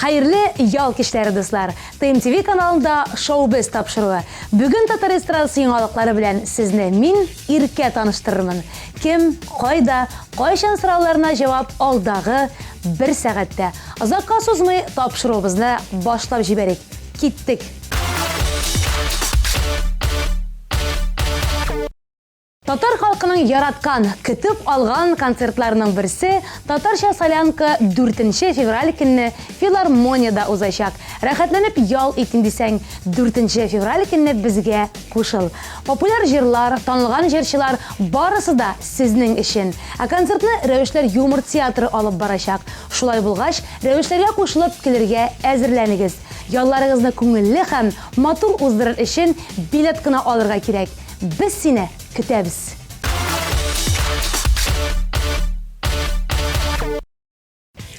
Хәерле ял кичләре, дуслар! ТМТВ каналында Шоу-без тапшыруы. Бүген татар эстрадасы яңалыклары белән сезне мин, Иркә таныштырырмын. Кем, кайда, кайчан сорауларына җавап алдагы бер сәгатьтә. Озакка сузмый тапшыруыбызны башлап җибәрик. Киттек! Татар халкының яраткан, көтеп алган концертларының берсе Татарча солянка 4 февраль көнне филармониядә узачак. Рәхәтләнеп ял итим дисәң, 4 февраль көнне безгә кушыл. Популяр җырлар, танылган җырчылар, барысы да сезнең өчен. Ә концертны Рәвешләр юмор театры алып барачак. Шулай булгач, Рәвешләргә кушылып көлергә әзерләнегез. Ялларыгызны күңелле һәм матур уздырыр өчен билет кына алырга кирәк. Без сине көтәбез!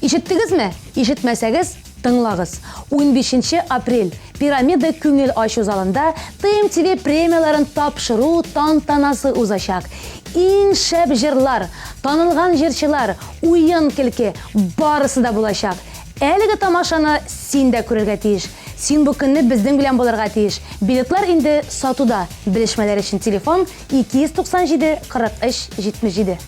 Ишеттегезме? Ишетмәсәгез, тыңлагыз. 15 апрель, Пирамида күңел ачу залында ТМТВ премияләрен тапшыру тантанасы узачак. Иң шәп җырлар, танылган җырчылар, уен-көлке, барысы да булачак. Әлеге тамашаны син дә күрергә тиеш. Син бу көнне безнең белән булырга тиеш. Билетлар инде сатуда. Белешмәләр өчен телефон, 297 43 77.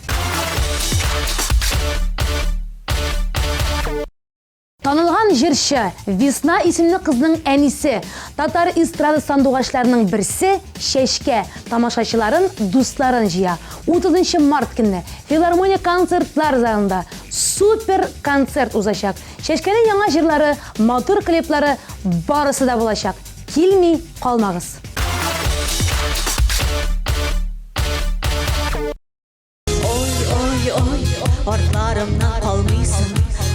Танылган җырчы, Весна исемле кызның әнисе, татар эстрада сандугачларының берсе Чәчкә тамашачыларын, дусларын җыя. 30 март көнне Филармония концертлар залында супер концерт узачак. Чәчкәнең яңа җырлары, матур клиплары, барысы да булачак. Килми калмагыз! Ой, ой, ой, артларымнан калмыйсың.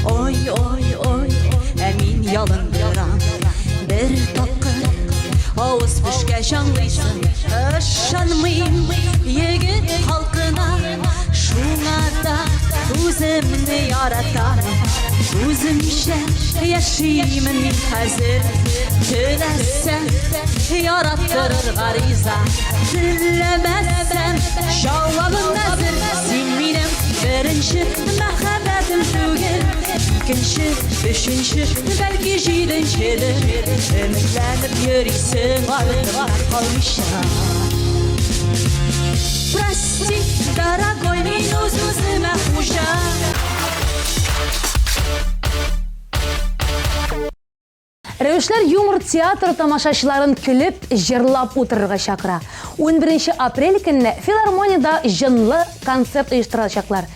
Ой, ой, ой, ә мин ялындырам. Бер тапкыр авыз пешкәч аңлыйсың. Ышанмыйм егет халкына, шуңа да үземне яратам. Үземчә яшимен мин хәзер. Теләсәм, яраттырырга риза. Теләмәсәм, җавабым әзер. Син минем беренче мәхәббәтем түгел. Икенче, өченче, бәлки җиденчедер. Өметләнеп йөрисең артымнан калмыйча. Прости, дорогой, мин үз-үземә хуҗа. Рәвешләр юмор театры тамашачыларын көлеп, җырлап утырырга чакыра. 11 апрель көнне филармониядә җанлы концерт оештырачаклар.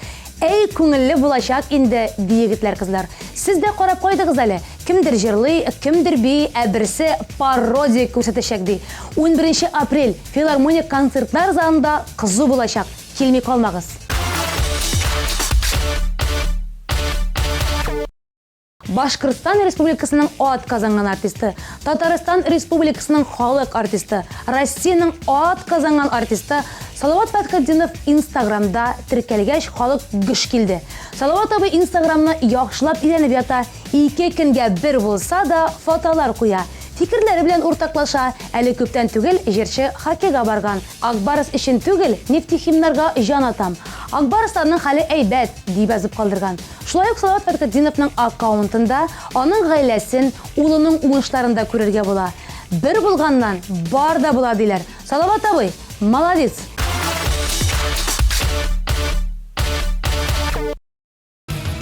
Әй, күңелле булачак инде, ди егетләр-кызлар. Сез дә карап кайтыгыз әле. Кемдер җырлый, кемдер бии, ә берсе пародия күрсәтәчәк, ди. 11 апрель, филармония концертлар залында кызу булачак. Килми калмагыз! Башкортстан Республикасының ат казанган артисты, Татарстан Республикасының халык артисты, Россиянең ат казанган артисты Салават Фәтхетдинов Инстаграмда теркәлгәч, халык гөж килде. Салават абый Инстаграмны яхшылап өйрәнеп ята, ике көнгә бер булса да фотолар куя, фикерләре белән уртаклаша. Әле күптән түгел җырчы хоккейга барган. Ак Барс өчен түгел, Нефтехимнарга җан атам. Ак Барсларның хәле әйбәт, дип язып калдырган. Шулай ук Салават Фәтхетдиновның аккаунтында аның гаиләсен, улының уңышларын да күрергә була. Бер булганнан бар да була, диләр. Салават абый, молодец!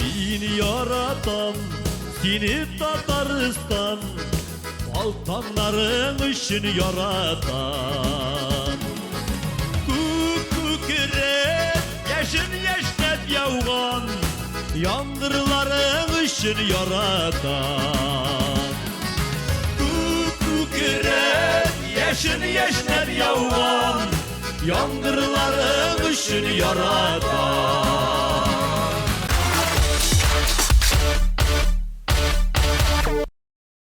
Мин яратам сине, Татарстан, Балтаңнарың өчен яратам. Күк күкрәп, яшен яшьнәп яуган Яңгырларың өчен яратам. Күк күкрәп, яшен яшьнәп яуган Яңгырларың өчен яратам.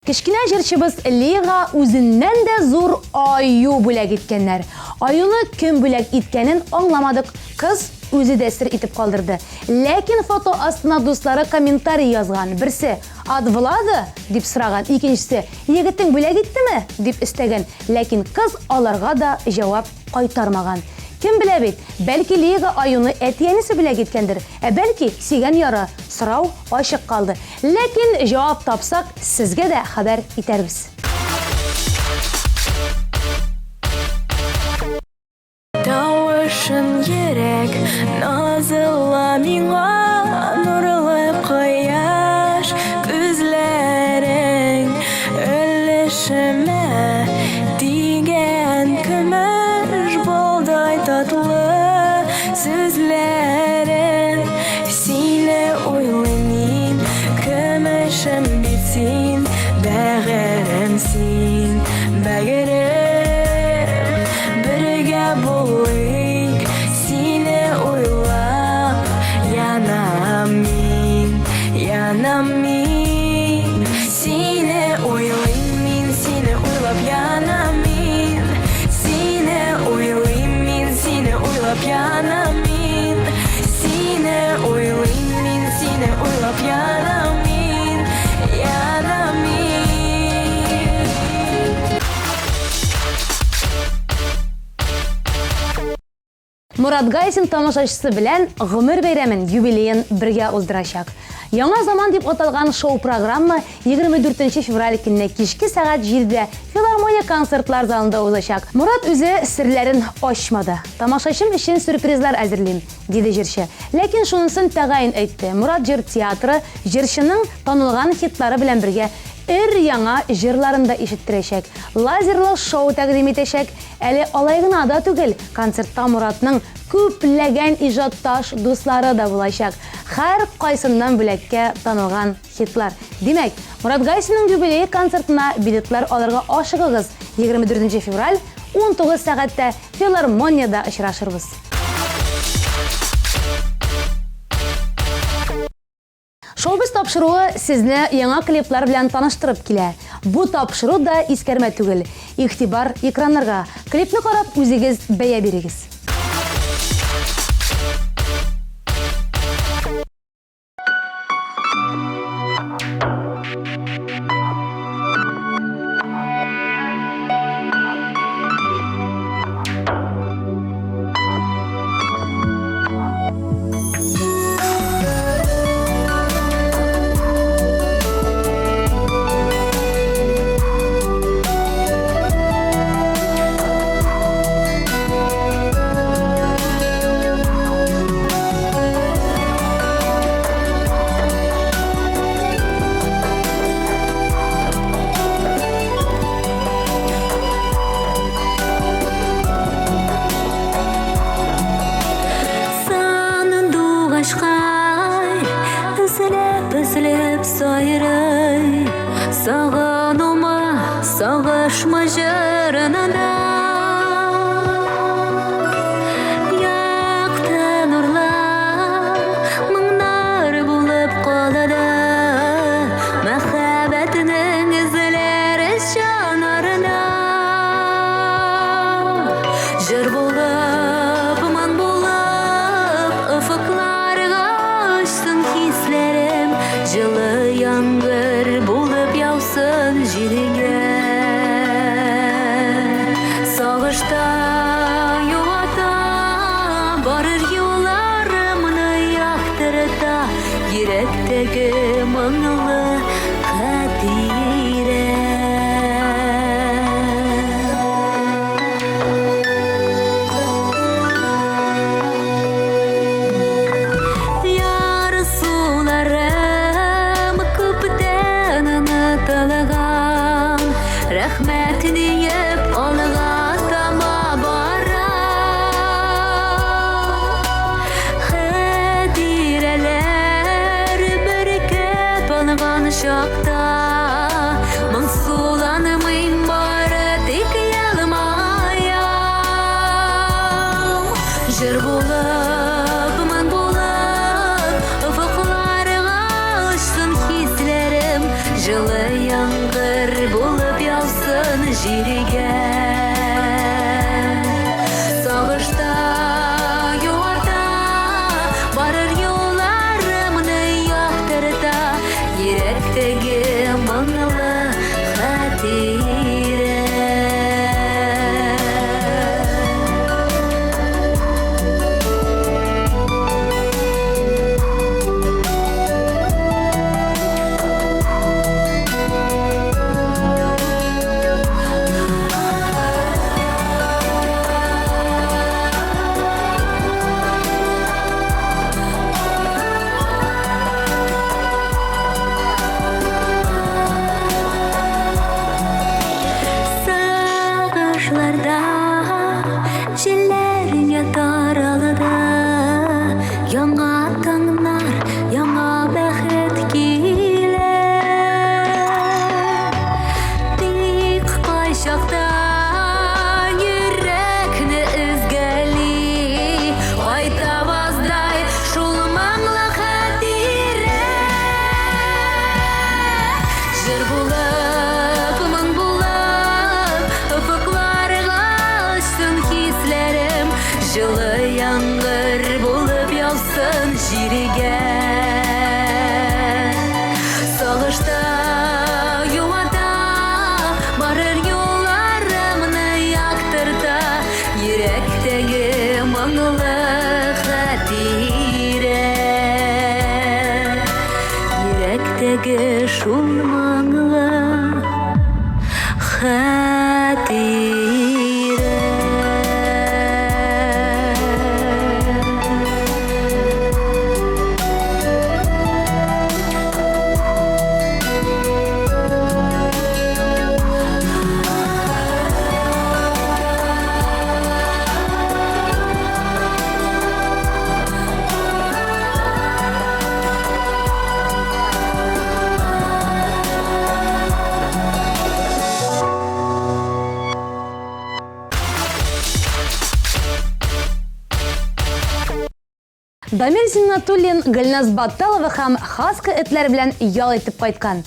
Кечкенә җырчыбыз Лига үзеннән дә зур аю бүләк иткәннәр. Аюны кем бүләк иткәнен аңламадык, кыз үзе дә сер итеп калдырды. Ләкин фото астына дуслары комментарий язган. Берсе, От Влада? дип сораган, икенчесе, Егетең бүләк иттеме? дип өстәгән. Ләкин кыз аларга да җавап кайтармаган. Кем белә бит, бәлки Лиягә аюны әти-әнисе бүләк иткәндер, ә бәлки, сөйгән яры? Сорау ачык калды. Ләкин җавап тапсак, сезгә дә хәбәр итәрбез. Тавышын йөрәк назыла миңа Нурлы кояш күзләрең Өлешемә тигән көмеш балдай татлы сүзләрең Сине уйлыйм мин, көмешем бит син, бәгырем син, бәгырем. Бергә булыйк, сине уйлап, янам мин, янам мин. Сине уйлыйм мин, сине уйлап янам мин. Сине уйлыйм мин, сине уйлап янам мин. Сине уйлыйм мин, сине уйлап янам мин, янам мин. Мурат Гайсин тамашачысы белән гомер бәйрәмен, юбилеен бергә уздырачак. Яңа заман дип аталган шоу-программа 24 февраль көнне кичке сәгать 7дә Филармония концертлар залында узачак. Мурат үзе серләрен ачмады. Тамашачым өчен сюрпризлар әзерлим, диде җырчы. Ләкин шунысын тәгаен әйтте, Мурат җыр театры җырчының танылган хитлары белән бергә өр-яңа җырларын да ишеттерәчәк, лазерлы шоу тәкъдим итәчәк. Әле алай гына да түгел, концертта Муратның күпләгән иҗатташ дуслары да булачак. Һәркайсыннан бүләккә танылган хитлар. Димәк, Мурат Гайсинның юбилее концертына билетлар алырга ашыгыгыз, 24 февраль, 19 сәгатьтә Филармониядә очрашырбыз. Шоу-биз тапшыруы сезне яңа клиплар белән таныштырып килә. Бу тапшыру да искәрмә түгел. Игътибар экраннарга. Клипны карап үзегез бәя бирегез. Сандугачкай өзелеп-өзелеп сайрый, Сагынума, сагышма җырында. Якты нурлар, моңнар булып калды, Мәхәббәтнең эзләре чанарында. Җыр булып, моң булып, офыкларга очсын хисләрем, җылы яңгыр булып яусын җиргә. Сагышта юата, барыр юлларымны яктырта, йөрәктәге моңлы хатирә. Ярсуларым күптән онытылган, Рәхмәт диеп алга таба бара. Хатирәләр бөркеп алган чакта, Моңсуланмыйм, бары тик елмаям. Җыр булып, моң булып, офыкларга очсын хисләрем, җылы яңгыр булып яусын җиргә. Сагышта юарта, барыр юлларымны яктырта, йөрәктәге моңлы хатирә. Җылы яңгыр булып яусын җиргә. Сагышта юата, барыр юлларымны яктырта, йөрәктәге моңлы хатирә. Йөрәктәге шул моңлы хатирә. Дамир Зиннатуллин Гөлназ Батталова һәм Хаска этләре белән ял итеп кайткан.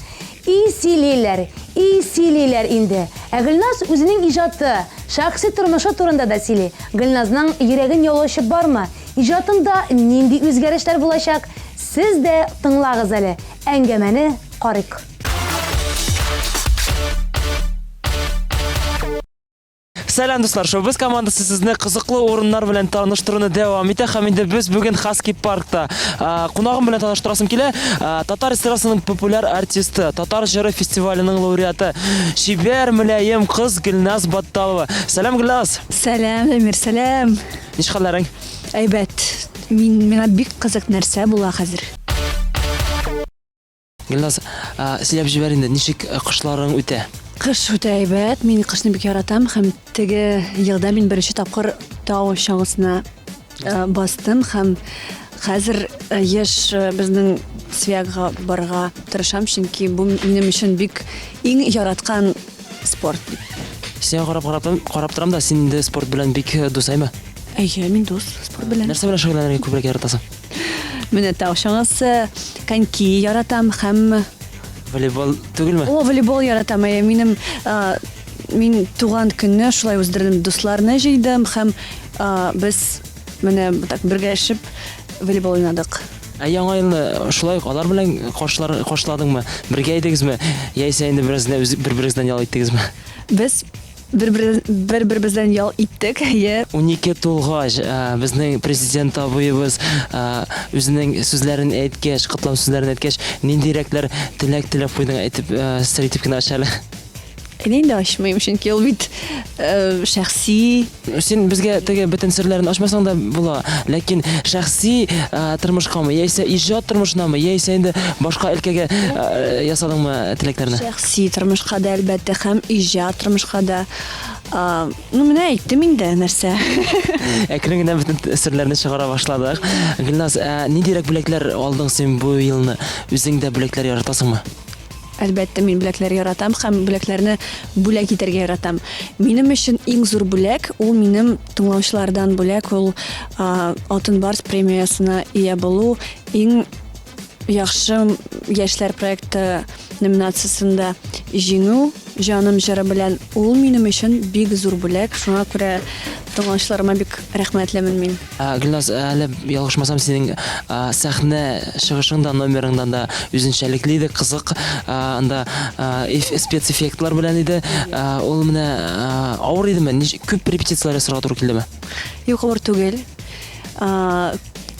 И сөйлиләр, и сөйлиләр инде. Ә Гөлназ үзенең иҗаты, шәхси тормышы турында да сөйли. Гөлназның йөрәген яулаучы бармы? Иҗатында нинди үзгәрешләр булачак? Сез дә тыңлагыз әле. Әңгәмәне карыйк. Сәлам, дуслар! Шоу-біз командасы сезне кызыклы урыннар белән таныштыруны дәвам итә һәм инде без бүген Хаски паркта. Кунагым белән таныштырасым килә. Татар эстрадасының популяр артисты, Татар җыры фестиваленең лауреаты, чибәр, мөлаем кыз Гөлназ Батталова. Сәлам, Гөлназ! Сәлам, Дамир, сәлам! Ничек хәлләрең? Әйбәт. Мин миңа бик кызык нәрсә була хәзер. Гөлназ, сөйләп җибәр инде, ничек кышларың үтә? Кыш үтә әйбәт. Мин кышны бик яратам һәм теге елда мин беренче тапкыр тау чаңгысына бастым һәм хәзер еш безнең Свягга барырга тырышам, чөнки бу минем өчен бик иң яраткан спорт. Сиңа карап карап, карап торам да, син инде спорт белән бик дус, әйме? Әйе, мин дус спорт белән. Нәрсә белән шөгыльләнергә күбрәк яратасың? Менә тау чаңгысы, коньки яратам һәм Волейбол түгелме? О, волейбол яратам. Әйе, минем мин туган көнне шулай уздырдым. Дусларны җыйдым һәм без менә так бергәләшеп волейбол уйнадык. Ә яңа елны шулай ук алар белән каршылар каршыладыңмы? Бергә идегезме? Яисә инде бераз генә бер-берегездән ял иттегезме? Без Бер-беребездән ял иттек, әйе. 12 тулгач, безнең президент абыебыз үзенең сүзләрен әйткәч, котлау сүзләрен әйткәч, ниндирәкләр теләк теләп куйдың, әйтеп, сер итеп кенә ач әле. Әнә инде ачмыйм, чөнки ул бит шәхси. Син безгә теге бөтен серләрен ачмасаң да була, ләкин шәхси тормышкамы, яисә иҗат тормышынамы, яисә инде башка өлкәгә ясадыңмы теләкләрне? Шәхси тормышка да, әлбәттә, һәм иҗат тормышка да. Ну, менә әйттем инде нәрсә. Әкрен генә бөтен серләрне чыгара башладык. Гөлназ, ә ниндирәк бүләкләр алдың син бу елны? Үзең дә бүләкләр яратасыңмы? Әлбәттә, мин бүләкләр яратам һәм бүләкләрне бүләк итәргә яратам. Минем өчен иң зур бүләк ул минем тыңлаучылардан бүләк, ул Алтын Барс премиясенә ия булу, иң яхшы яшьләр проекты номинациясендә җиңү Җаным җыры белән. Ул минем өчен бик зур бүләк, шуңа күрә тыңлаучыларыма бик рәхмәтлемен мин. Гөлназ, әле ялгышмасам, синең сәхнә чыгышың да, номерыңдан да үзенчәлекле иде, кызык, анда спецэффектлар белән иде. Ул менә авыр идеме? Күп репетицияләр ясарга туры килдеме? Юк, авыр түгел.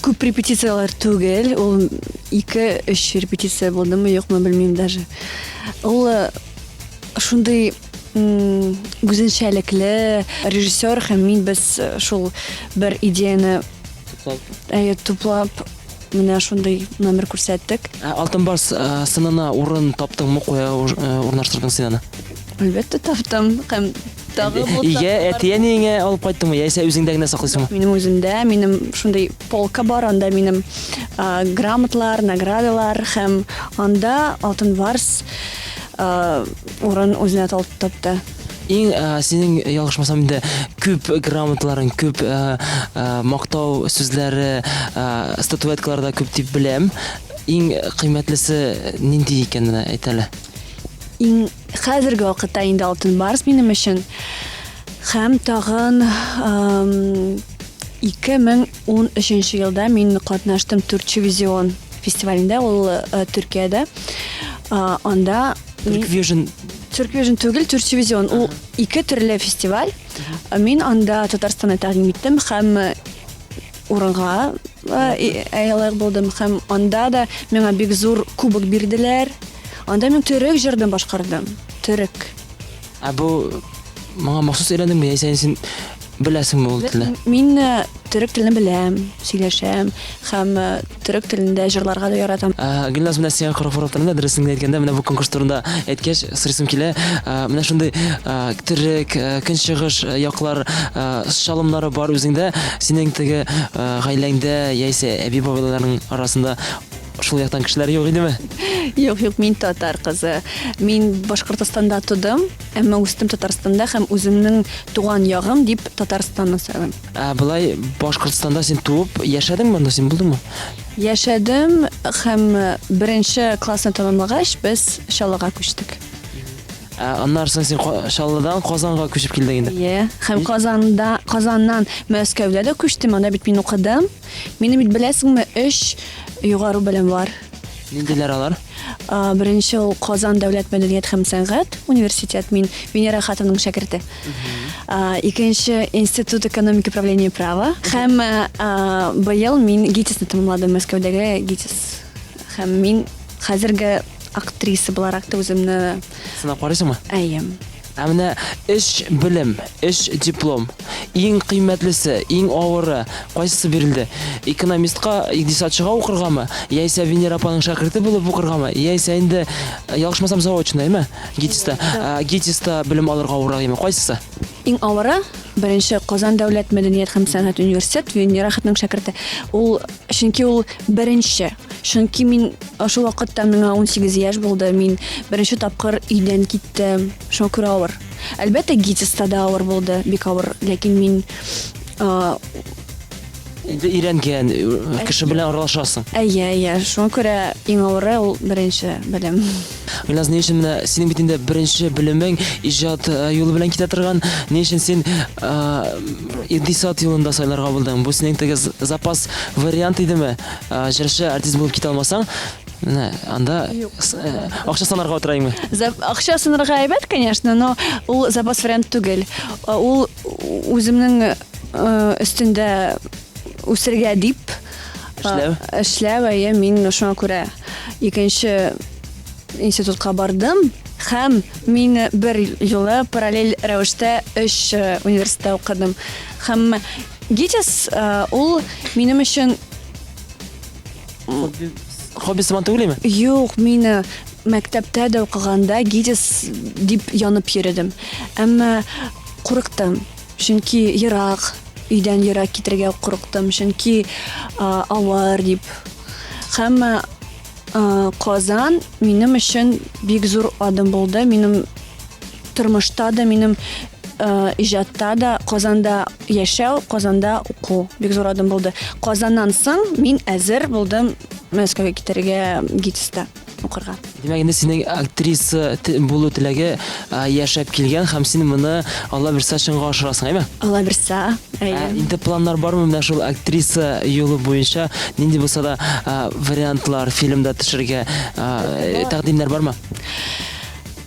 Күп репетицияләр түгел, ул 2-3 репетиция булдымы, юкмы, белмим даже. Ул шундый үзенчәлекле режиссер һәм мин без шул бер идеяне туплап, әйе, туплап менә шундый номер күрсәттек. Ә Алтын Барс сынына урын таптыңмы, кая урнаштырдың син аны? Әлбәттә таптым һәм тагы булса. Өйгә әти-әниеңә алып кайттыңмы, яисә үзеңдә генә саклыйсыңмы? Минем үземдә, минем шундый полка бар, анда минем грамотлар, наградалар һәм анда Алтын Барс урын үзенә тапты. Иң синең, ялгышмасам инде, күп грамоталарың, күп мактау сүзләре, статуэткалар да күп дип беләм. Иң кыйммәтлесе нинди икән менә, әйт әле. Иң хәзерге вакытта инде Алтын Барс минем өчен. Һәм тагын. 2013 елда мин катнаштым Турчевизион фестивалендә, ул э, Төркиядә. Анда Турквижн. Турквижн түгел, Турчевизион. Ул ике төрле фестиваль. Мин анда Татарстанны тәкъдим иттем һәм э, урынга э, лаек булдым һәм анда да миңа бик зур кубок бирделәр. Анда мин төрек җырын башкардым. Төрек. Ә бу моңа махсус өйрәндеңме яисә син беләсеңме ул телне? Мин э, төрек телен беләм, сөйләшәм һәм э, төрек телендә җырларга да яратам. Ә, Гөлназ, менә сиңа карап карап торам да, дөресен генә әйткәндә, менә бу конкурс турында әйткәч, сорыйсым килә. Ә, Менә шундый ә, төрек, ә, көнчыгыш яклар ә, чалымнары бар үзеңдә. Синең теге ә, гаиләңдә яисә әби-бабайларың арасында Шул яктан кешеләр юк идеме? Юк, юк, мин татар кызы. Мин Башкортостанда тудым, әмма үстем Татарстанда һәм үземнең туган ягым дип Татарстанны сайлыйм. Ә болай Башкортстанда син туып яшәдеңме анда, син булдыңмы? Яшәдем һәм беренче классны тәмамлагач, без Чаллыга күчтек. Ә аннары соң син Чаллыдан Казанга күчеп килдең инде. Әйе, һәм Казанда, Казаннан Мәскәүгә дә күчтем, анда бит мин укыдым. Минем бит беләсеңме, өч югары белем бар. Ниндиләр алар? Беренче ул Казан дәүләт мәдәният һәм сәнгать университет, мин Венера Хатовның шәкерте. Икенче институт экономики управления права. Һәм быел мин ГИТИСны тәмамладым, Мәскәүдәге ГИТИС. Һәм мин хәзерге актриса буларак та үземне сынап карыйсыңмы? Әйе. Ә менә өч белем, өч диплом, иң кыйммәтлесе, иң авыры кайсысы бирелде? Экономистка, икътисадчыга укыргамы, яисә Венера апаның шәкерте булып укыргамы, яисә инде, ялгышмасам, заочно, әйме? ГИТИСта, ГИТИСта белем алырга авыррак име? Кайсысы? Иң авыры, беренче Казан дәүләт мәдәният һәм сәнгать университет, Венера хатның шәкерте. Ул, чөнки ул беренче. Чөнки мин шул вакытта миңа 18 яшь булды, мин беренче тапкыр өйдән киттем. Шуңа күрә авыр. Әлбәттә, ГИТИСта да авыр булды, бик авыр. Ләкин мин Инде өйрәнгән, кеше белән аралашасың. Әйе, әйе. Шуңа күрә иң авыры ул беренче белем. Гөлназ, ни өчен менә синең бит инде беренче белемең иҗат юлы белән китә торган, ни өчен син икътисад юлында сайларга булдың? Бу синең теге запас вариант идеме? Җырчы, артист булып китә алмасаң, менә анда акча санарга утыра Акча санарга әйбәт, конечно, но ул запас вариант түгел. Ул үземнең өстендә үсергә дип эшләү. Эшләү, әйе, мин шуңа күрә икенче институтка бардым һәм мин бер юлы параллель рәвештә өч университетта укыдым. Һәм ГИТИС ул минем өчен хобби сыман түгелме? Юк, мин мәктәптә дә укыганда ГИТИС дип янып йөредем. Әмма курыктым. Чөнки ерак, өйдән ерак китергә курыктым, чөнки авыр дип. Һәм Казан минем өчен бик зур адым булды. Минем тормышта да, минем иҗатта да Казанда яшәү, Казанда уку бик зур адым булды. Казаннан соң мин әзер булдым Мәскәүгә китәргә ГИТИСта укырга. Димәк, инде синең актриса булу теләге яшәп килгән һәм син моны Алла бирсә чынга ашырасың, әйме? Алла бирсә, әйе. Инде планнар бармы менә шул актриса юлы буенча нинди булса да вариантлар фильмда төшергә тәкъдимнәр бармы?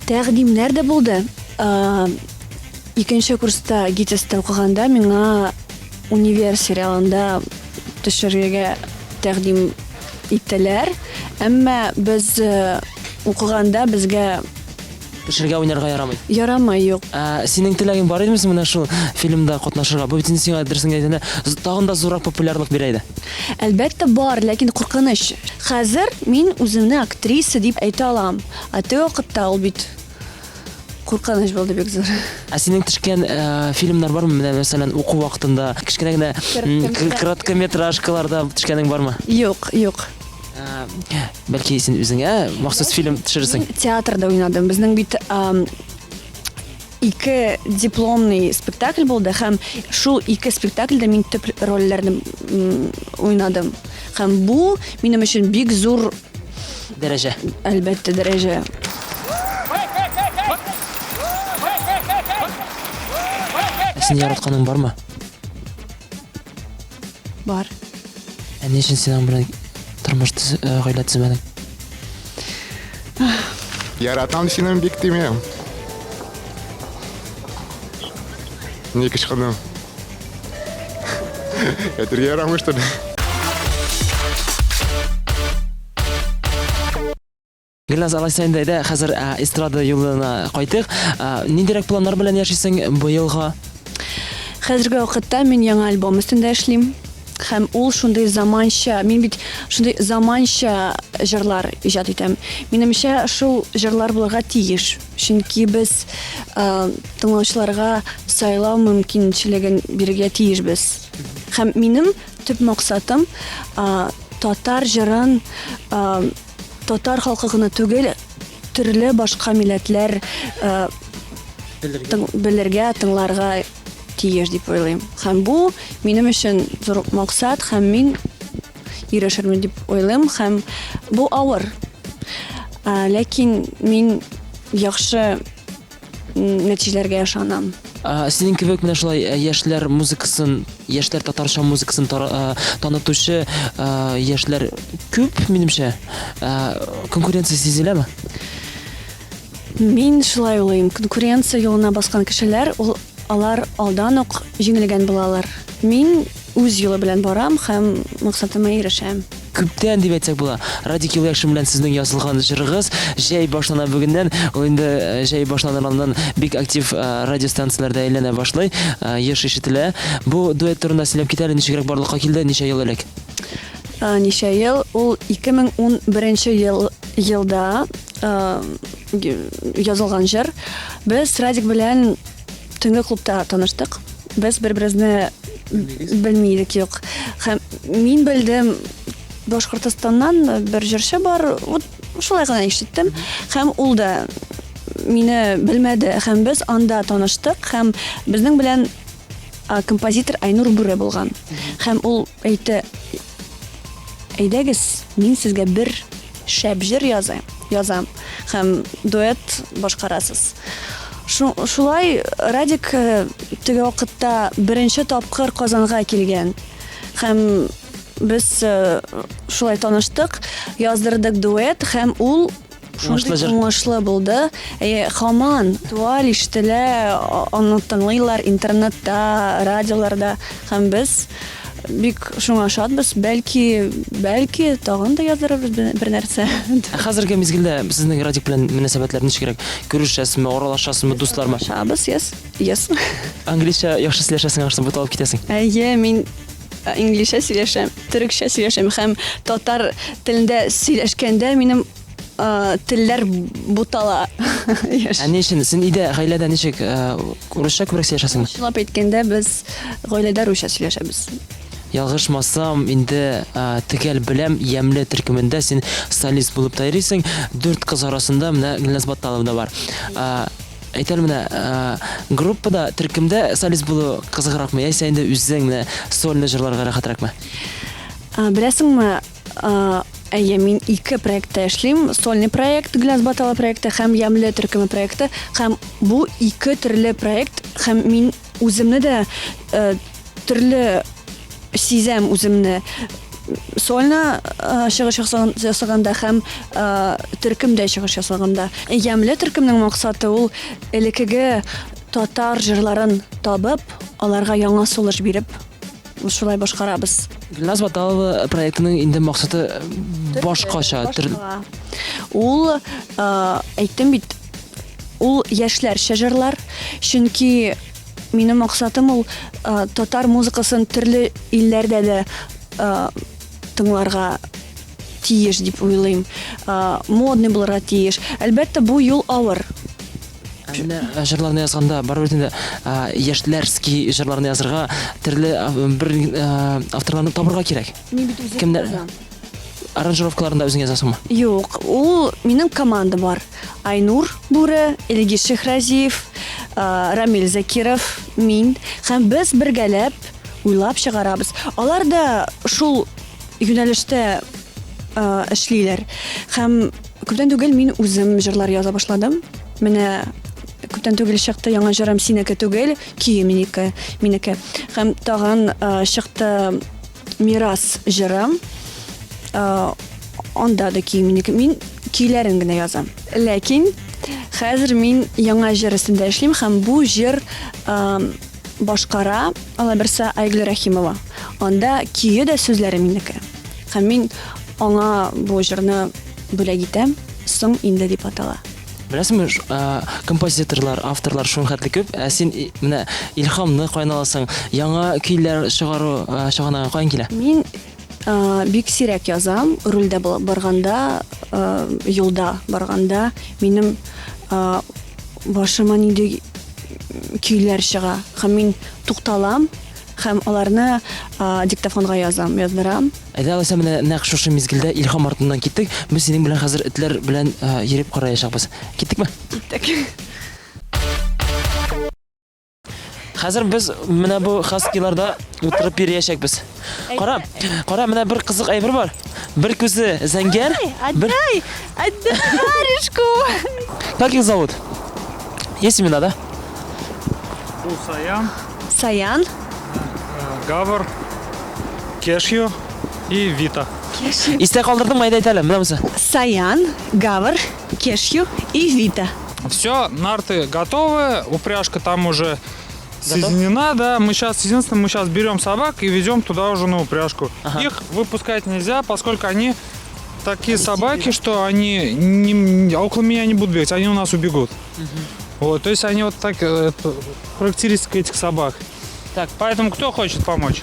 Тәкъдимнәр дә булды. Икенче курста ГИТИСта укыганда миңа Универ сериалында төшерергә тәкъдим иттеләр. Әмма без укыганда безгә Төшергә уйнарга ярамый. Ярамый, юк. Ә синең теләгең бар идеме соң менә шул фильмда катнашырга? Бу бит инде сиңа дөресен генә әйткәндә тагын да зуррак популярлык бирә иде. Әлбәттә бар, ләкин куркыныч. Хәзер мин үземне актриса дип әйтә алам. Ә теге вакытта ул бит куркыныч булды бик зур. Ә синең төшкән фильмнар бармы? Менә мәсәлән, уку вакытында кечкенә генә короткометражкаларда төшкәнең бармы? Юк, юк. Бәлки син үзеңә махсус фильм төшерерсең? Мин театрда уйнадым. Безнең бит ике дипломный спектакль булды һәм шул ике спектакльдә мин төп рольләрне уйнадым. Һәм бу минем өчен бик зур дәрәҗә. Әлбәттә, дәрәҗә. Ә син яратканың бармы? Бар. Ә ни өчен син аның белән тормыш төз, э, гаилә төземәдең? Яратам синең бик тимем. Ник ычкындым? Әйтергә ярамый, что ли? Гөлназ, алайса инде әйдә хәзер ә, эстрада юлына кайтыйк. Ә, ниндирәк планнар белән яшисең быелга? Хәзерге вакытта мин яңа альбом өстендә эшлим. Һәм ул шундый заманча, мин бит шундый заманча җырлар иҗат итәм. Минемчә, шул җырлар булырга тиеш. Чөнки без э, тыңлаучыларга сайлау мөмкинчелеген бирергә тиешбез. Һәм минем төп максатым э, татар җырын э, татар халкы гына түгел, төрле башка милләтләр э, белергә, тыңларга тиеш дип уйлыйм. Һәм бу минем өчен зур максат, һәм мин ирешермен дип уйлыйм, һәм бу авыр. Ә, ләкин мин яхшы нәтиҗәләргә ышанам. Синең кебек менә шулай э, яшьләр музыкасын, яшьләр татарча музыкасын э, танытучы э, яшьләр күп, минемчә. Конкуренция сизеләме? Мин шулай уйлыйм. Конкуренция юлына баскан кешеләр, ул алар алдан ук җиңелгән булалар. Мин үз юлы белән барам һәм максатыма ирешәм. Күптән дип әйтсәк була. Радик Юльякшин белән сезнең язылган җырыгыз Җәй башлана бүгеннән. Ул инде э, җәй башланыр алдыннан бик актив э, радиостанцияләрдә әйләнә башлый, э, еш ишетелә. Бу дуэт турында сөйләп кит әле, ничегрәк барлыкка килде, ничә ел элек? Ничә ел? Ул 2011 ел елда язылган җыр. Без Радик белән Төнге клубта таныштык. Без бер-беребезне белми идек, юк. Һәм мин белдем, Башкортостаннан бер җырчы бар, вот шулай гына ишеттем. Һәм ул да мине белмәде. Һәм без анда таныштык, һәм безнең белән композитор Айнур Бүре булган. Һәм ул әйтте, әйдәгез, мин сезгә бер шәп җыр язам, язам һәм дуэт башкарасыз. Шулай Радик э, теге вакытта беренче тапкыр Казанга килгән. Һәм без э, шулай таныштык, яздырдык дуэт һәм ул шундый уңышлы булды. Әйе, һаман актуаль ишетелә, аны тыңлыйлар интернетта, радиоларда һәм без бик шуңа шатбыз. Бәлки, бәлки тагын да яздырырбыз бер нәрсә. Ә хәзерге мизгелдә сезнең Радик белән мөнәсәбәтләр ничегрәк? Күрешәсезме, аралашасызмы, дуслармы? Аралашабыз, yes, yes. Английча яхшы сөйләшәсең, ахрысы, буталып китәсең. Әйе, мин инглизчә сөйләшәм, төрекчә сөйләшәм һәм татар телендә сөйләшкәндә минем телләр бутала. Ә ни өчен? Син өйдә, гаиләдә ничек, урысча күбрәк сөйләшәсеңме? Чынлап әйткәндә, без гаиләдә русча сөйләшәбез. Ялгышмасам, инде төгәл беләм, Ямьле төркемендә син солист булып та йөрисең. Дүрт кыз арасында менә Гөлназ Батталова да бар. Әйт әле менә, группада, төркемдә солист булу кызыгракмы, яисә инде үзең менә сольно җырларга рәхәтрәкме? Беләсеңме, Әйе, мин ике проектта эшлим. Сольный проект, Гөлназ Баталова проекты һәм Ямьле төркеме проекты. Һәм бу ике төрле проект һәм мин үземне дә э, төрле сизәм үземне. Сольно э, чыгыш ясаганда һәм э, төркемдә чыгыш ясаганда. Ямьле төркемнең максаты ул элеккеге татар җырларын табып, аларга яңа сулыш биреп Шулай башкарабыз. Гөлназ Баталова проектының инде максаты башкача. Башка. Ул, әйттем бит, ул яшьләрчә җырлар, чөнки минем максатым ул татар музыкасын төрле илләрдә дә тыңларга тиеш дип уйлыйм. Модный булырга тиеш. Әлбәттә, бу юл авыр. Ә менә э, җырларны язганда барыбер инде э, яшьләрский җырларны язырга төрле э, бер авторларны табырга кирәк. Мин бит үзем Кемнәр? язам. Аранжировкаларын да үзең язасыңмы? Юк, ул минем команда бар. Айнур Бүре, Илгиз Шехразиев, Рамил Закиров, мин һәм без бергәләп уйлап чыгарабыз. Алар да шул юнәлештә эшлиләр. Һәм күптән түгел мин үзем җырлар яза башладым. Менә күптән түгел чыкты яңа җырым Синеке түгел, көе минеке, минеке. Һәм тагын чыкты. Мирас җырым. Анда да көй минеке. Мин көйләрен генә язам. Ләкин хәзер мин яңа җыр өстендә эшлим һәм бу җыр башкара алаберса Айгөл Рәхимова. Анда көе дә сүзләре минеке. Һәм мин аңа бу җырны бүләк итәм. Соң инде дип атала. Беләсеңме, композиторлар, авторлар шуның хәтле күп, ә син менә илһамны каян аласың? Яңа көйләр чыгару чыганагы каян килә? Мин бик сирәк язам. Рульдә барганда, юлда барганда минем башыма нинди көйләр чыга һәм мин тукталам һәм аларны диктофонга язам, яздырам. Әйдә, алайса менә нәкъ шушы мизгелдә илһам артыннан киттек. Без синең белән хәзер этләр белән йөреп караячакбыз. Киттекме? Киттек. Хәзер без менә бу хаскиларда утырып йөриячәкбез. Кара, кара, менә бер кызык әйбер бар. Бер күзе зәңгәр, бер... Отдай, отдай варежку! Как их зовут? Есть имена, да? Бу Саян. Саян. Гавр, Кешью и Вита. Кешью. Истә калдырдыңмы, әйдә әйт әле, менә монысы. Саян, Гавр, Кешью и Вита. Все, нарты готовы, упряжка там уже соединена, да. Мы сейчас, единственное, мы сейчас берем собак и везем туда уже на упряжку. Ага. Их выпускать нельзя, поскольку они такие собаки, что они не, около меня не будут бегать, они у нас убегут. Вот, то есть они вот так, это характеристика этих собак. Так. Поэтому кто хочет помочь?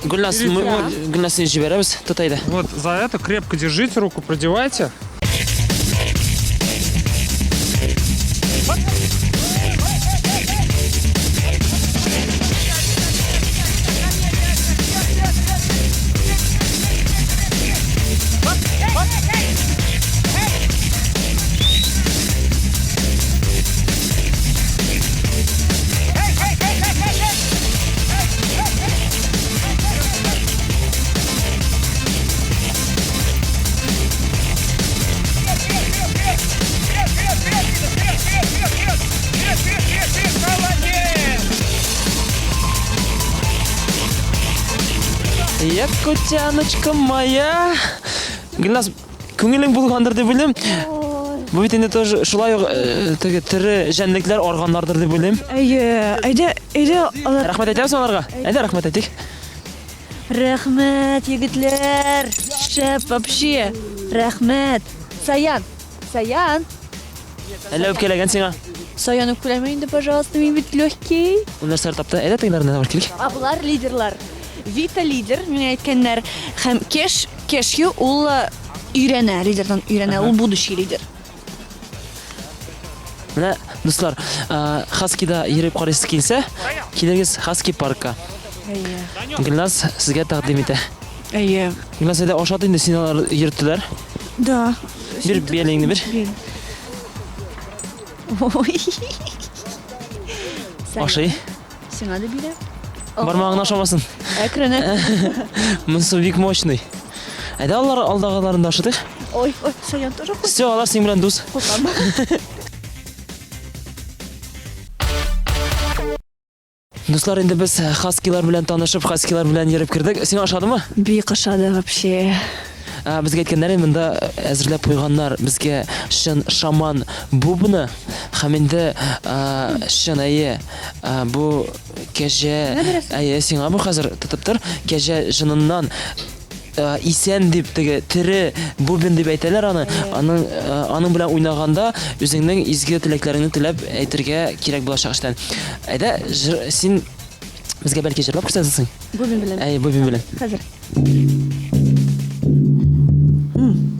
Гөлназ, Гөлназ сине җибәрәбез, тот әйдә. Вот за это крепко держите руку, продевайте. Якутяночка моя. Гөлназ, күңелең булгандыр дип уйлыйм. Бу бит инде тоже шулай ук э, теге тере җәнлекләр арганнардыр дип уйлыйм. Әйе, әйдә, әйдә, алар. Рәхмәт әйтәбез аларга. Әйдә, рәхмәт әйтик. Рәхмәт, егетләр! Шәп вообще! Рәхмәт! Саян! Саян! Әллә үпкәләгән сиңа? Саян үпкәләмә инде, пожалуйста, мин бит легкий. Ул нәрсәләр тапты? Әйдә тегеләренә барып килик. Ә болар лидерлар. Вита лидер, миңа әйткәннәр. Һәм Кеш, Кешью ул э, өйрәнә, лидердан өйрәнә, ул будущий лидер. Менә, дуслар, э, Хаскида йөреп карыйсыз килсә, килегез Хаски паркка. Гөлназ сезгә тәкъдим итә. Әйе. Гөлназ, әйдә ашат инде, сине алар йөрттеләр. Да. Бир бияләңне бир. Ой. Ашый. Сиңа да бирә. Бармагыңны ашамасын. Әкрен, әкрен. Монысы бик мощный. Әйдә алар алдагыларын да ашатыйк. Ой, ой, Саян тоже курка. Все, алар синең белән дус. Куркам. Дуслар, инде без хаскилар белән танышып, хаскилар белән йөреп кердек. Сиңа ошадымы? Бик ошады вообще. Ә, безгә әйткәннәр, монда әзерләп куйганнар безгә чын шаман бубны һәм инде ә, чын әйе ә, бу кәҗә әйе сиңа бу хәзер тотып тор кәҗә җыныннан ә, исән дип теге тере бубен дип әйтәләр аны аның ә, аның белән уйнаганда үзеңнең изге теләкләреңне теләп әйтергә кирәк булачак эштән әйдә җыр, син безгә бәлки җырлап күрсәтәсең Бубен белән. әйе бубен белән Хәзер.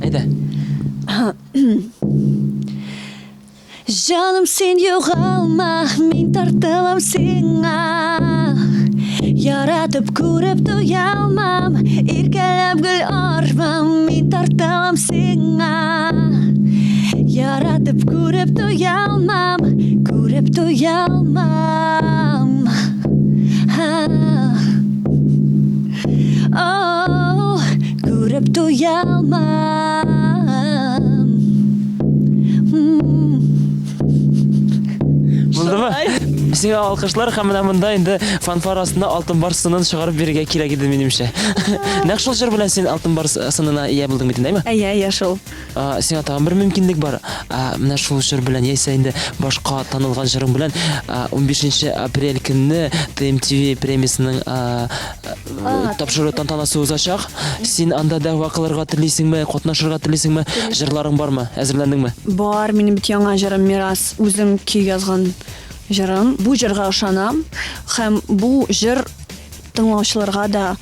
Әйдә. Җаным, син югалма, мин тартылам сиңа. Яратып күреп туялмам, иркәләп гел армам, мин тартылам сиңа. Яратып күреп туялмам, күреп туялмам. О, күреп туялмам. Булдымы? Сиңа алкышлар һәм менә монда инде фанфар астында Алтын Барс сынын чыгарып бирергә кирәк иде минемчә. Нәкъ шул җыр белән син Алтын Барс сынына ия булдың бит инде, әйме? Әйе, әйе, шул. Сиңа тагын бер мөмкинлек бар. Менә шул җыр белән яисә инде башка танылган җырың белән 15 апрель көнне TMTV премиясенең тапшыру тантанасы узачак. Син анда дәгъва кылырга телисеңме, катнашырга телисеңме? Җырларың бармы? Әзерләндеңме? Бар, минем бит яңа җырым Мирас, үзем көй язган җырым. Бу җырга ышанам һәм бу җыр тыңлаучыларга да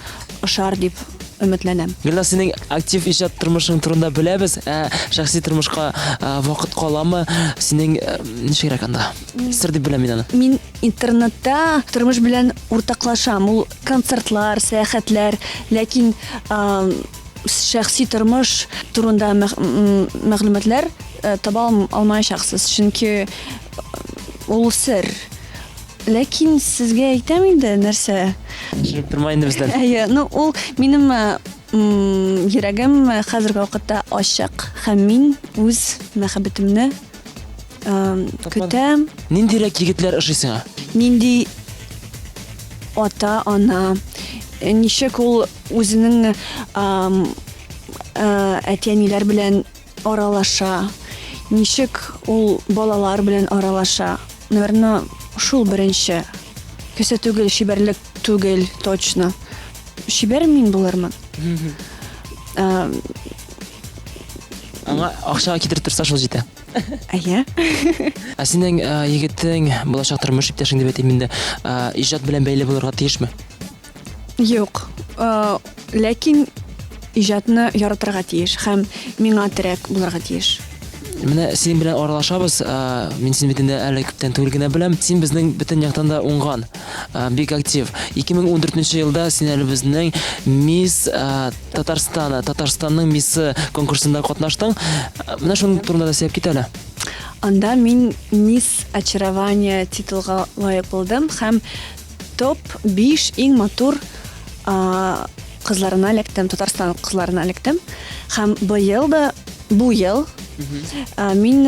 ошар дип өметләнәм. Гөлназ, синең актив иҗат тормышың турында беләбез, ә шәхси тормышка вакыт каламы? Синең ничегрәк анда? Сер дип беләм мин аны. Мин интернетта тормыш белән уртаклашам. Ул концертлар, сәяхәтләр, ләкин шәхси тормыш турында мәгълүматлар таба алмаячаксыз, чөнки ул сер. Ләкин сезгә әйтәм инде нәрсә. Яшереп торма инде бездән. Әйе, ну ул минем йөрәгем хәзерге вакытта ачык һәм мин үз мәхәббәтемне көтәм. Ниндирәк егетләр ошый сиңа? Нинди ата-ана, ничек ул үзенең әти-әниләр белән аралаша, ничек ул балалар белән аралаша. Наверное, шул беренче. Кесә түгел, чибәрлек түгел, точно. Чибәр мин булырмын. Аңа акча китереп торса, шул җитә. Әйе. Ә синең егетең, булачак тормыш иптәшең дип әйтим инде, иҗат белән бәйле булырга тиешме? Юк. Ләкин иҗатны яратырга тиеш һәм миңа терәк булырга тиеш. Менә синең белән аралашабыз, мин сине бит инде әле күптән түгел генә беләм. Син безнең бөтен яктан да уңган, бик актив. 2014 елда син әле безнең Мисс Татарстана, Татарстанның миссы конкурсында катнаштың. Менә шуның турында да сөйләп кит әле. Анда мин Мисс Очарование титулга лаек булдым һәм Топ 5 иң матур кызларына эләктем, Татарстан кызларына эләктем. Һәм быел да, бу ел мин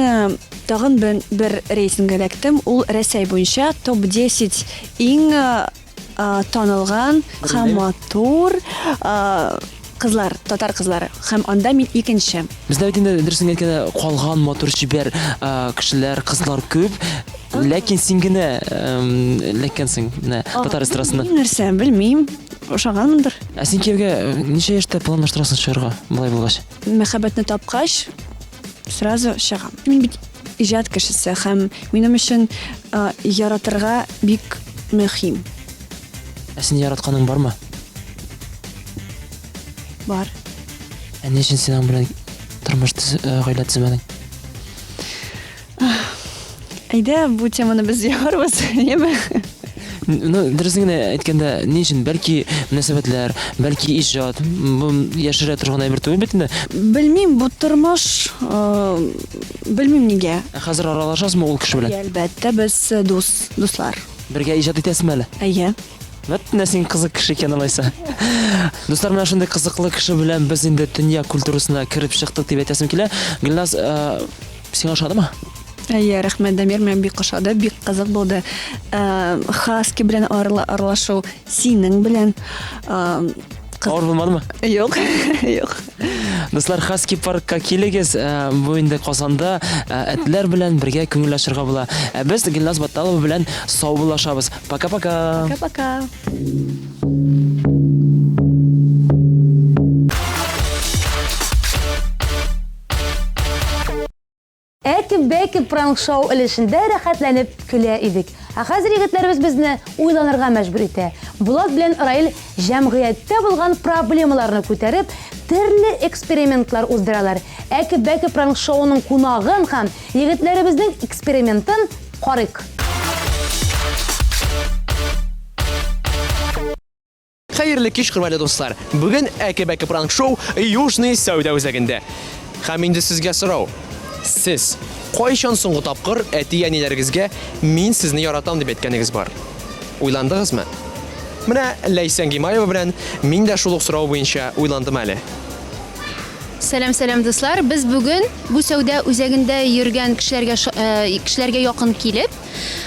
тагын бер рейтингка эләктем. Ул Рәсәй буенча топ 10 иң танылган һәм матур кызлар, татар кызлары. Һәм анда мин икенче. Бездә бит инде, дөресен әйткәндә, калган матур чибәр кешеләр, кызлар күп. Ләкин син генә эләккәнсең менә татар эстрадасына. Белмим нәрсә, белмим. Ошаганмындыр. Ә син кияүгә ничә яшьтә планлаштырасың чыгарга, болай булгач? Мәхәббәтне тапкач, сразу чыгам. Мин бит иҗат кешесе һәм минем өчен яратырга бик мөһим. Ә син яратканың бармы? Бар. Ә ни өчен син аның белән тормыш гаилә төземәдең? Әйдә, бу теманы без ябарбыз, яме? Ну, дөресен генә әйткәндә, ни өчен? Бәлки мөнәсәбәтләр, бәлки иҗат, бу яшерә торган әйбер түгел бит инде. Белмим, бу тормыш, белмим нигә. Ә хәзер аралашасызмы ул кеше белән? Әлбәттә, без дус, дуслар. Бергә иҗат итәсезме әле? Әйе. Вәт менә син кызык кеше икән алайса. Дуслар, менә шундый кызыклы кеше белән без инде дөнья культурасына кереп чыктык дип әйтәсем килә. Гөлназ, э, сиңа ошадымы? Әйе, рәхмәт, Дамир, миңа бик ошады, бик кызык булды. Э, Хаски белән аралашу, синең белән. Э, Авыр булмадымы? Юк, юк. Дуслар, Хаски паркка килегез. Э, бу инде Казанда э, этләр белән бергә күңел ачырга була. Ә без Гөлназ Батталова белән саубуллашабыз. Пока-пока. Пока-пока. Әке-бәке пранк-шоу өлешендә рәхәтләнеп көлә идек. Ә хәзер егетләребез безне уйланырга мәҗбүр итә. Булат белән Раил җәмгыятьтә булган проблемаларны күтәреп, төрле экспериментлар уздыралар. Әке-бәке пранк-шоуның кунагын һәм егетләребезнең экспериментын карыйк. Хәерле кич, хөрмәтле дуслар! Бүген Әке-бәке пранк-шоу Южный сәүдә үзәгендә. Һәм инде сезгә сорау. Сез кайчан соңгы тапкыр әти-әниләрегезгә мин сезне яратам дип әйткәнегез бар? Уйландыгызмы? Менә Ләйсән Гимаева белән мин дә шул ук сорау буенча уйландым әле. Сәлам, сәлам, дуслар. Без бүген бу сәүдә үзәгендә йөргән кешеләргә э, кешеләргә якын килеп,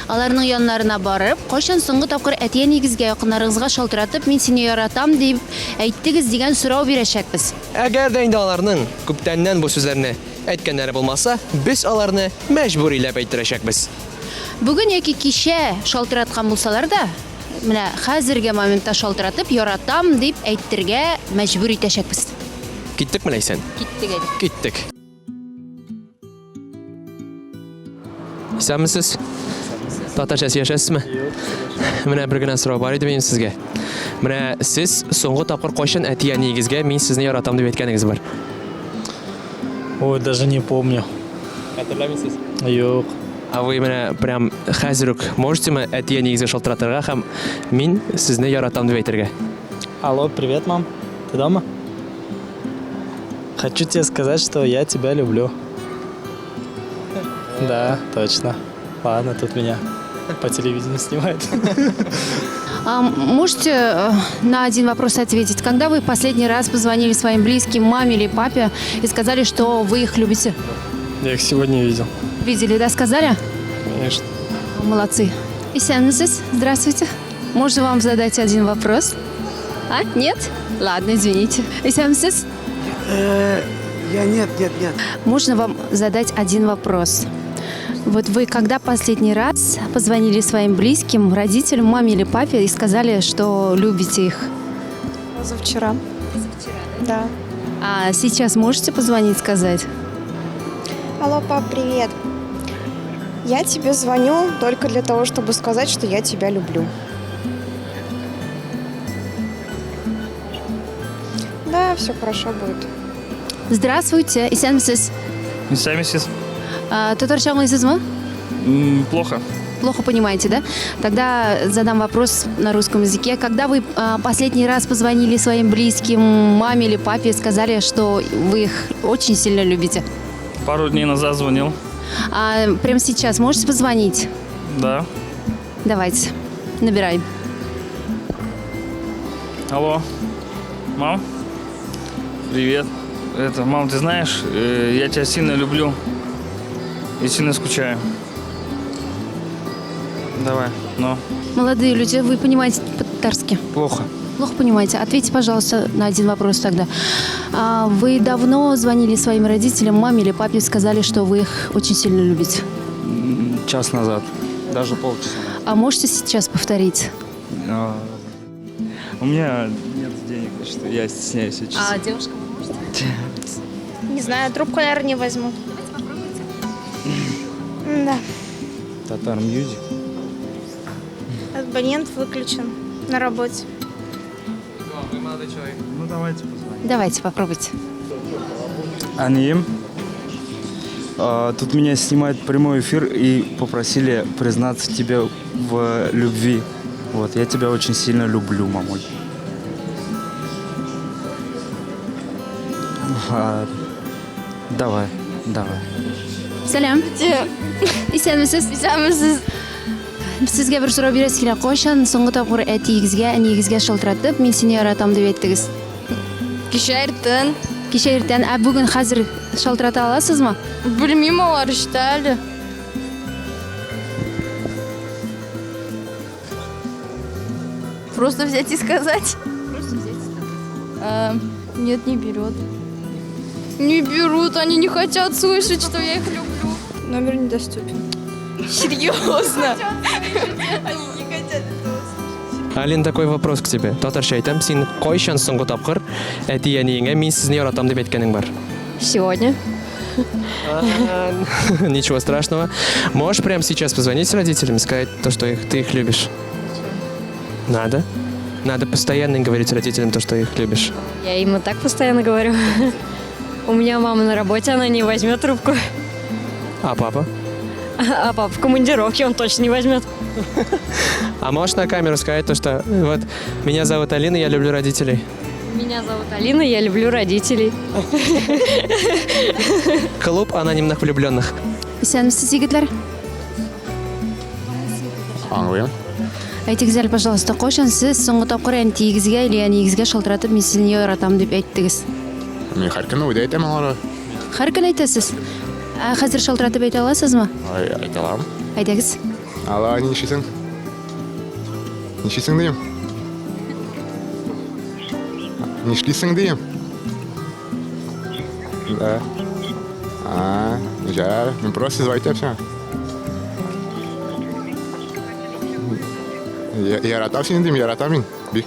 аларның яннарына барып, кайчан соңгы тапкыр әти-әниегезгә, якыннарыгызга шалтыратып, мин сине яратам дип әйттегез дигән сорау бирәчәкбез. Әгәр дә инде аларның күптәннән бу сүзләрне әйткәннәре булмаса, без аларны мәҗбүриләп әйттерәчәкбез. Бүген яки кичә шалтыраткан булсалар да, менә хәзерге моментта шалтыратып, яратам дип әйтергә мәҗбүр итәчәкбез. Киттекме, Ләйсән? Киттек әйдә. Киттек. Исәнмесез? Татарча сөйләшәсезме? Менә бер генә сорау бар иде минем сезгә. Менә сез соңгы тапкыр кайчан әти-әниегезгә мин сезне яратам дип әйткәнегез бар? Ой, даже не помню. Хәтерләмисез? Юк. А вы менә прям хәзер үк можетеме әти-әниегезгә шалтыратырга һәм мин сезне яратам дип әйтергә? Алло, привет, мам. Ты дома? Хочу тебе сказать, что я тебя люблю. Да, точно. Ладно, тут меня по телевидению снимают. А можете на один вопрос ответить? Когда вы последний раз позвонили своим близким, маме или папе и сказали, что вы их любите? Я их сегодня видел. Видели, да, сказали? Конечно. Молодцы. Исәнмесез, здравствуйте. Можно вам задать один вопрос? А, нет? Ладно, извините. Исәнмесез? Я нет, нет, нет. Можно вам задать один вопрос? Вот вы когда последний раз позвонили своим близким, родителям, маме или папе и сказали, что любите их? Позавчера. Да. А сейчас можете позвонить, сказать? Алло, пап, привет. Я тебе звоню только для того, чтобы сказать, что я тебя люблю. Да, все хорошо будет. Здравствуйте, исәнмесез. Исәнмесез. А, татарча аңлыйсызмы? Плохо. Плохо понимаете, да? Тогда задам вопрос на русском языке. Когда вы последний раз позвонили своим близким, маме или папе, и сказали, что вы их очень сильно любите? Пару дней назад звонил. А прямо сейчас можете позвонить? Да. Давайте, набирай. Алло. Мам? Привет. Это, мам, ты знаешь, я тебя сильно люблю и сильно скучаю. Давай, ну. Молодые люди, вы понимаете по-татарски? Плохо. Плохо понимаете. Ответьте, пожалуйста, на один вопрос тогда. А вы давно звонили своим родителям, маме или папе, сказали, что вы их очень сильно любите? Час назад. Даже полчаса. А можете сейчас повторить? А, у меня нет денег, что я стесняюсь сейчас. А девушка, вы можете? Не знаю, трубку, наверное, не возьму. Да. Татар Мьюзик. Абонент выключен на работе. Вы молодой человек. Ну давайте позвоним. Давайте, попробуйте. Әнием. Тут меня снимают прямой эфир и попросили признаться тебе в любви. Вот, я тебя очень сильно люблю, мамуль. А, давай, давай. Сәлам. Исәнмесез. Исәнмесез. Сезгә бер сорау бирәсе килә. Кайчан соңгы тапкыр әтиегезгә, әниегезгә шалтыратып, мин сине яратам дип әйттегез? Кичә иртән. Кичә иртән, ә бүген хәзер шалтырата аласызмы? Белмим, алар эштә әле. Просто взять и сказать. Просто взять и сказать. нет, не берет. Не берут, они не хотят слышать, что я их люблю. Номер недоступен. Серьезно? Они не хотят этого слышать. Алин, такой вопрос к тебе. Татарча әйтәм, син кайчан соңгы тапкыр әти-әниеңә мин сезне яратам дип әйткәнең бар? Сегодня. Ничего страшного. Можешь прямо сейчас позвонить родителям и сказать то, что их, ты их любишь? Надо. Надо постоянно говорить родителям то, что их любишь. Я им и так постоянно говорю. У меня мама на работе, она не возьмет трубку. А папа? А папа в командировке, он точно не возьмет. А можешь на камеру сказать то, что вот меня зовут Алина, я люблю родителей? Меня зовут Алина, я люблю родителей. Клуб анонимных влюбленных. Исәнмесез, егетләр. Аңлыйм. Әйтегез әле, пожалуйста, кайчан сез соңгы тапкыр әтиегезгә или әниегезгә шалтыратып, мин сезне яратам дип әйттегез? Мин һәр көнне үзе әйтәм аларга. Һәр көн әйтәсез. Ә хәзер шалтыратып әйтә аласызмы? Ай, әйтә алам. Әйдәгез. Алло, ни эшлисең? Нишлисең дим? Нишлисең дим? Да. А, жаль. Мин просто звать итәм сиңа. Яратам сине дим, яратам мин. Бик.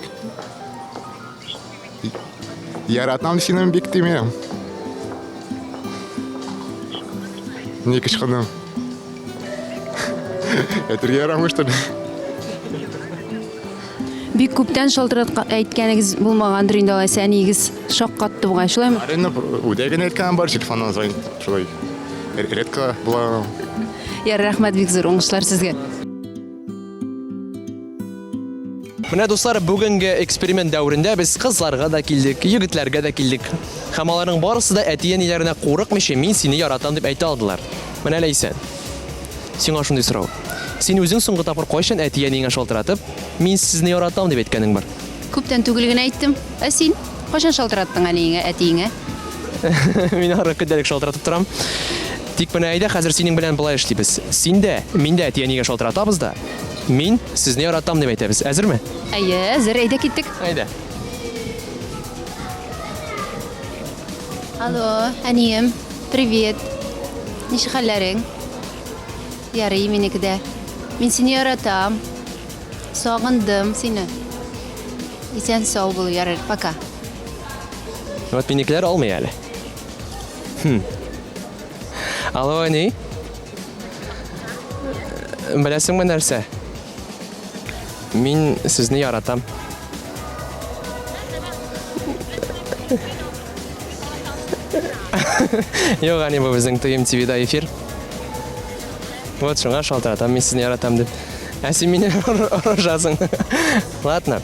Яратам сине бик дим. Ник ычкындың? Әйтергә ярамый, что ли? Бик күптән шалтыратка әйткәнегез булмагандыр инде алайса, әниегез шаккатты бугай, шулаймы? Арина үдә генә әйткәнем бар, телефоннан звонит. Шулай. Редко була. Ярар, рәхмәт бик зур, уңышлар сезгә. Менә, дуслар, бүгенге эксперимент дәверендә без кызларга да килдек, егетләргә дә килдек. Һәм аларның барысы да әти-әниләренә курыкмыйча, мин сине яратам дип әйтә алдылар. Менә Ләйсән, сиңа шундый сорау. Син үзең соңгы тапкыр кайчан әти-әниеңә шалтыратып, мин сезне яратам дип әйткәнең бар? Күптән түгел генә әйттем. Ә син? Кайчан шалтыраттың әниеңә, әтиеңә? Мин аларга көндәлек шалтыратып торам. Тик менә әйдә хәзер синең белән болай эшлибез. Син дә, мин дә әти-әнигә шалтыратабыз да, мин сезне яратам дип әйтәбез. Әзерме? Әйе, әзер. Әйдә киттек. Әйдә. Алло, әнием, привет. Ничек хәлләрең? Ярый, минеке дә. Мин сине яратам. Сагындым сине. Исән сау бул, ярар, пока. Вот минекеләр алмый әле. Хм. Алло, әни. Беләсеңме нәрсә? Мин сезне яратам. Юк, әни, бу безнең Тыем ТВда эфир. Вот шуңа шалтыратам, мин сезне яратам дип. Ә син мине орышасың. Ладно.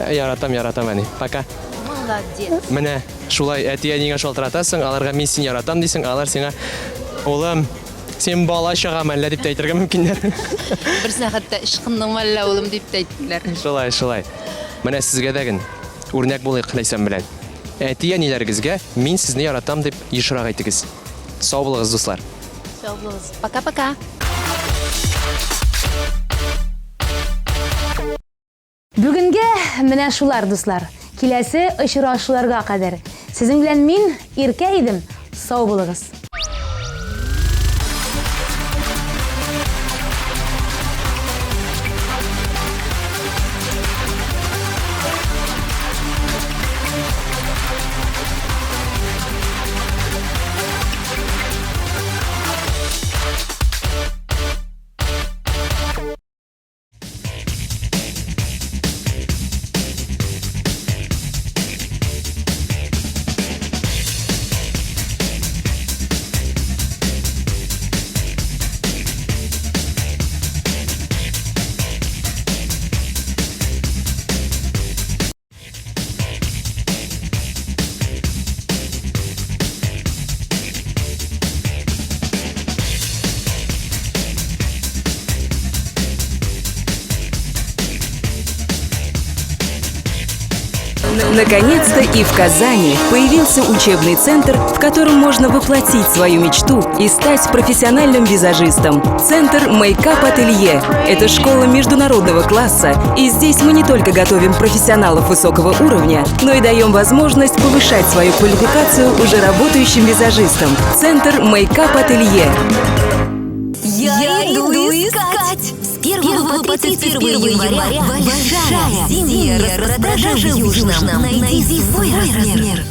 Яратам, яратам, әни. Пока. Молодец. Менә шулай әти-әниңә шалтыратасың, аларга мин сине яратам дисең, алар сиңа улым, син бала чага мәллә дип тә әйтергә мөмкиннәр. Берсенә хәтта ычкындыңмы әллә, улым дип тә әйттеләр. Шулай, шулай. Менә сезгә дә ген үрнәк булыйк Ләйсән белән. Әти-әниләрегезгә мин сезне яратам дип ешрак әйтегез. Сау булыгыз, дуслар. Сау булыгыз. Пока-пока. Бүгенгә менә шулар, дуслар. Киләсе очрашуларга кадәр. Сезнең белән мин, Иркә идем. Сау булыгыз. Наконец-то и в Казани появился учебный центр, в котором можно воплотить свою мечту и стать профессиональным визажистом. Центр Makeup Ателье – это школа международного класса, и здесь мы не только готовим профессионалов высокого уровня, но и даем возможность повышать свою квалификацию уже работающим визажистам. Центр Makeup Ателье. Я иду искать! С 1 по 31 января большая зимняя распродажа в Южном. Найди свой размер.